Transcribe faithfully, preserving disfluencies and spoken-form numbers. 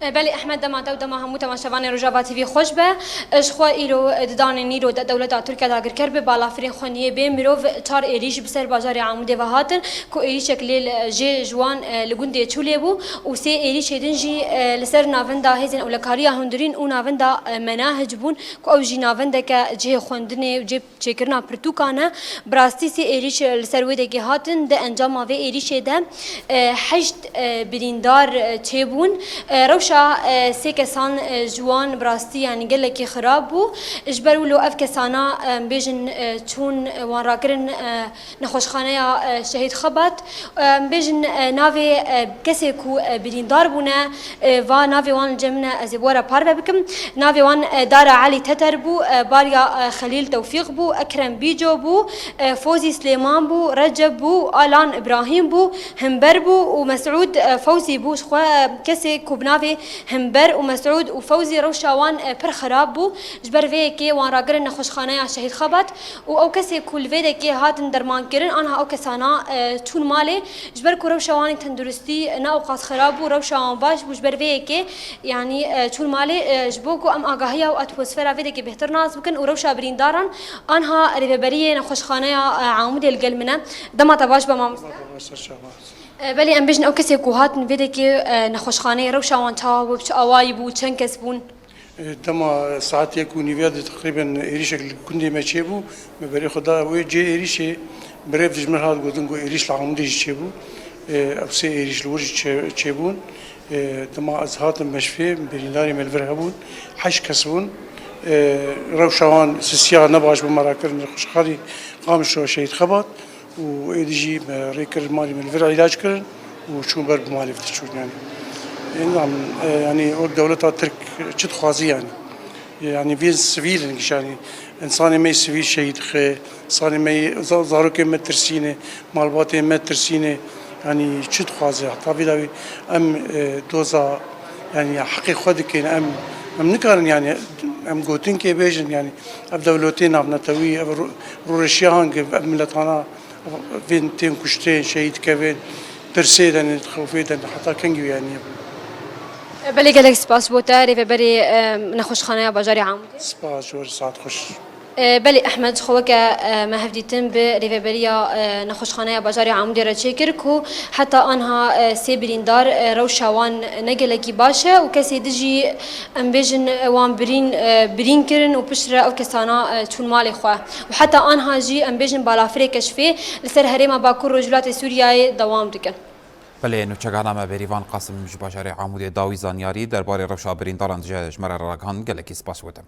E, belê Ehmed, dema te û dema hemû temaşevanê Rojava T V xweş be. E, ji xwe îro, e, di danê nîro de dewleta Tirkiye dagirker bi balafirên xwe niyê bê mirov çar êrîş bi ser bajarê Amûdê ve hatin, ku êrîşek lê li, jê ji wan, e, li gundê Çûlê bû û sê êrîşê din jî, e, li ser navenda hêzên ewlekariya hundirîn û navenda, e, Menahic bûn, ku ew jî navendeke cihê xwendinê û cihê çêkirina pirtûkan e. Bi rastî sê êrîş li ser wê dekê hatin. Di encama vê êrîşê de, e, heşt, e, birîndar, e, çêbûn. E, rewşa, e, sê kesan, e, ji wan bi rastî, yanî gelekî xirab bû. Ji ber wilo ev kesana, e, bêjin, e, çûn, e, wan rakirin, e, nexweşxaneya, e, Şehîd Xebat. E, bêjin, e, navê, e, kesê ku, e, birîndar bûne, e, va navê wan li cem min e, ez ê bi we re parve bikim. Navê wan, e, Dara Elî Teter bû, e, Bariya, e, Xelîl Tewfîq bû, Ekrem Bîco bû, e, Fozî Silêman bû, Receb bû, Alan Îbrahîm bû, Himber bû û Mesûd, e, Fewzî bû. Ji xwe, e, kesê ku bi navê Himber û Mesûd û Fewzî rewşa wan, e, pir xirab bû. Ji ber vê yekê wan rakirin nexweşxaneya Şehîd Xebat û ew kesê ku li vê dekê hatin dermankirin, anha ew kesana, e, çûn malê. Ji ber ku rewşa wan ê tenduristî ne ewqas xirab bû, rewşa wan baş bû, ji ber vê yekê, yanî, e, çûn malê, e, ji bo ku em agahiya û atmosfera vê dekê bêhtir nas bikin û rewşa birîndaran, anha rêveberiyê nexweşxaneya, e, Amûdê li gel min e. Dema te baş be, mamoste. Dema te baş, ser çava. E, belê em bêjin ew kesê ku hatin vê dekê, e, nexweşxaneyê, rewşa wan çawa bû, bi çi awayî bû, çend kes bûn? E, dema saet yek û nîvê de teqrîben êrîşek li gundê me çêbû. Me berê xwe da wê cihê êrîşê, bi rêv ji min hat gotin ku êrîş li Amûdê jî çêbû. E, ew sê êrîş li wir jî çê-, çêbûn. E, dema ez hatim meşfê, birîndarê me li vir hebûn. Heşt kes bûn. E, rewşa wan sisiya ne baş bû me rakirin li xweşxanê Qamişlo Şehîd Xebat. Û êdî jî me rê kir malê min vir îlac kirin û çûn ber bi malê vê diçûn, yanî. Ê, nizam, e, yanî wek dewleta Tirk çi dixwazî, yanî? Yanî vê sivîl in, yanî insanê me yê sivîl şehîd dixe, insanê me yê za-, zarokên me tirsîne, malbatên me tirsîne, yanî çi dixwaze? Heta vî dawî em, e, doza, yanî heqê xwe dikin, em, em nikarin, yanî em gotinkê bêjin, yanî ev dewletê navnetewî, ev ro-, rûreşiya hangi ev miletana vên tên kuştên, şehîd dikevin, tirsê de ne, xewfê de ne, heta kengî wê heniye bû. Belê, gelek spas bo te, rêveberê, e, nexweşxaneya bajarê Amûdê. Spas ji we re, saet xweş. E, belê Ehmed, ji xwe weke, e, me hevdîtin bi rêveberiya, e, nexweşxaneya bajarê Amûdê re çêkir ku heta anha, e, sê birîndar, e, rewşa wan ne gelekî baş e û kesê di jî, em bêjin, e, wan birîn, e, birîn kirin û piştre ew kesana, e, çûn malê xwe. Û heta anha jî, em bêjin, balafirê keşfê li ser herêma Bakur Rojhilatê Sûriyeyê dewam dikin. Belê, nûçegana me Bêrîvan Qasim ji bajarê Amûdê dawî zanyarî derbarê rewşa birîndaran dije ji me re ragihand, gelekî spas wete.